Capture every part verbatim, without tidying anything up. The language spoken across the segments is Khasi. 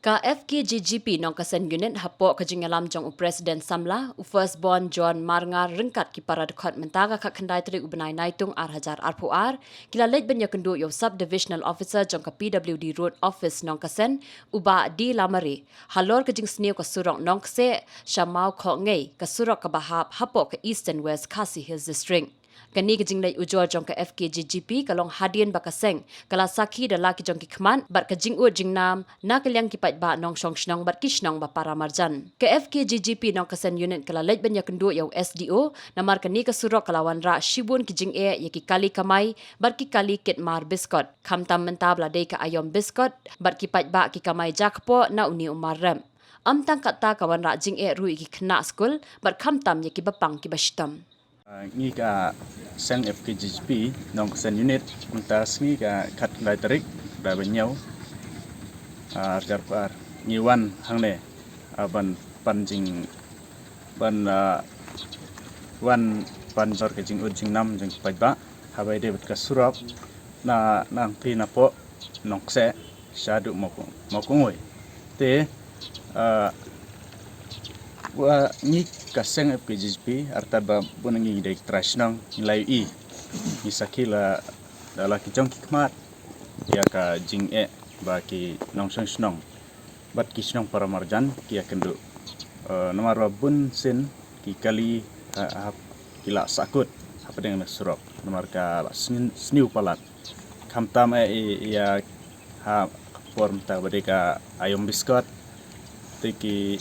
Ka F K G G P Nongkasen Unit hapoh ka jingïalam jong u President Samla, u Firstborn John Marngar ryngkat ki para dkhot mynta ka khatkhyndai tarik u bnai Naitung ar hajar arphew ar, ki la leit ban ïakynduh ïa u Sub Divisional Officer jong ka P W D Road Office Nongkasen, u Bah D Lamare, halor ka jingsniew ka surok Nongkseh sha Mawkhohngei, ka surok kaba hap hapoh ka Eastern West Khasi Hills District. Kane ka jingleit ujor jong ka F K G G P ka long hadien ba ka seng ka la sakhi da la ki jong ki khmat bad ka jingud jingnam na ka liang ki paidbah nongshong shnong bad ki shnong ba para marjan. Ka F K G G P Nongkasen Unit ka la leit ban ïakynduh ïa u S D O, namar kane ka surok ka la wanrah shibun ki jingeh ïa ki kali kamai bad ki kali kit mar biskot, khamtam mynta ba la dei ka aïom biskot bad ki paidbah ki kamai jakpoh na une u mar rep. Ym tang katta, ka wanrah jingeh ruh ïa ki khynnah skul bad khamtam ïa kiba pang kiba shitom. Ah, ngi ka seng F K G G P Nongkasen Unit, mynta sngi ka khatkhyndai tarik bnai ba hynñiew, ah, ar hajar arphew ar, ngi wan hangne, ah, ban pan jing, ban, ah, wan pan jur ka jingud jingnam jong ki paidbah haba ïadei bad ka surok na, na Nangphi napoh Nongkseh shaduh Mawkhohngei. Te, ah, wa ngi ka seng F K G G P, artat ba bun ngi dei ki trai shnong, ngi la ïohi, ngi sakhi la da la ki jong ki khmat ïa ka jingeh ba ki nongshong shnong bad ki shnong para marjan ki ïakynduh. Eh, namar ba bun sien ki kali, eh, hap ki la sahkut hapdeng na surok namar ka la sniew, sniew palat. Khamtam eh ïa ha ka por mynta ba dei ka aïom biskot, te ki,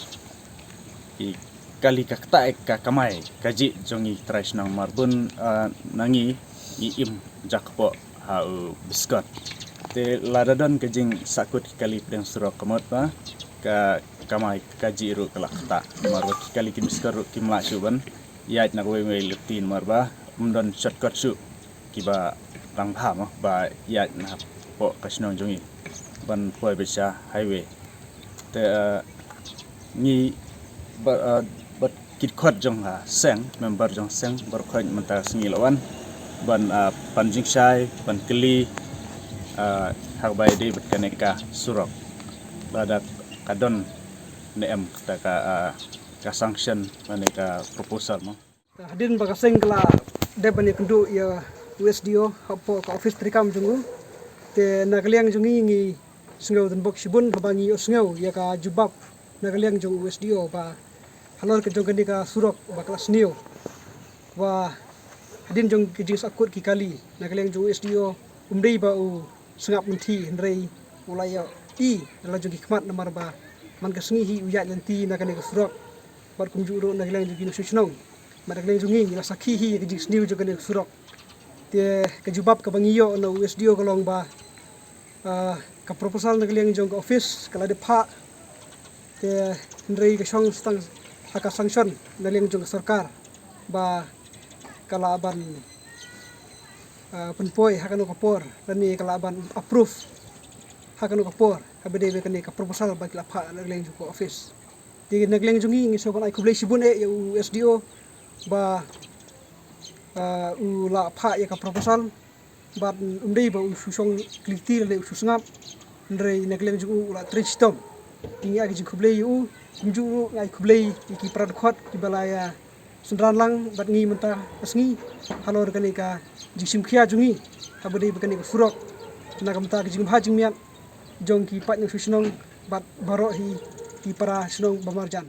ki kali ka kta eh ka kamai kajih jong ngi trai shnong, namar bun, ah, na ngi, ngi im jakpoh ha u biskot. Te lada don ka jingsahkut ki kali hapdeng surok, ka mut ba ka kamai kajih ruh ka la kta, namar ba ki kali ki biskot ruh kim lah shuh ban ïaid na kawei kawei lynti namar ba ym don shortcut shuh kiba tang bha mo ba ïaid na hapoh ka shnong jong ngi ban poi beit sha highway. Te, eh, ngi ba, eh, bad ki dkhot jong ka seng, member jong ka seng baroh khoit mynta ka sngi la wan ban, eh, pan jingshai, ban kylli, eh, ha kaba ïadei bad kane ka surok. Lada ka don ne em kata ka, eh, ka sanction lane ka proposal mo. Hadien ba ka seng ka la dep ban ïakynduh ïa u S D O hapoh ka office treikam jong u, te na ka liang jong ngi, ngi sngew donbok shibun haba ngi ïohsngew ïa ka jubab na ka liang jong u S D O ba halor ka jong kane ka surok ba ka la sniew, ba hadien jong ka jingsahkut ki kali, na ka liang jong u S D O um dei ba u sngap lynti, hynrei u la ïohi da la jong ki khmat namar ba man ka sngi hi u ïaid lynti na kane ka surok. Bad kumjuh ruh na ka liang jong ki nongshong shnong, bad na ka liang jong ngi, ngi la sakhi hi ïa ka jingsniew jong kane ka surok. Te ka jubab kaba ngi ïoh na u S D O ka long ba, ah, ka proposal na ka liang jong ka office ka la dep phah, te hynrei ka shong tang ha ka sanction na liang jong ka sorkar ba ka lah ban, ah, pynpoi ha kano ka por lane ka lah ban approve ha kano ka por, haba dei ba kane ka proposal ba ki la phah na ka liang jong ka office. Te na ka liang jong ngi, ngi sngew ban ai khublei shibun eh ïa u S D O ba, ah, u la phah ïa ka proposal, bad um dei ba u shu shong kylli kti lane u shu sngap, hynrei na ka liang jong u u la trei shitom. Te ngi ai ka jingkhublei ïa u, kumjuh ruh ngi ai khublei ïa ki para dkhot kiba la ïa synran lang bad ngi mynta ka sngi halor kane ka jingshim khia jong ngi haba dei ba kane ka surok, na ka bynta ka jingbha jingmiat jong ki paid nongshong shnong bad baroh hi ki para shnong ba marjan.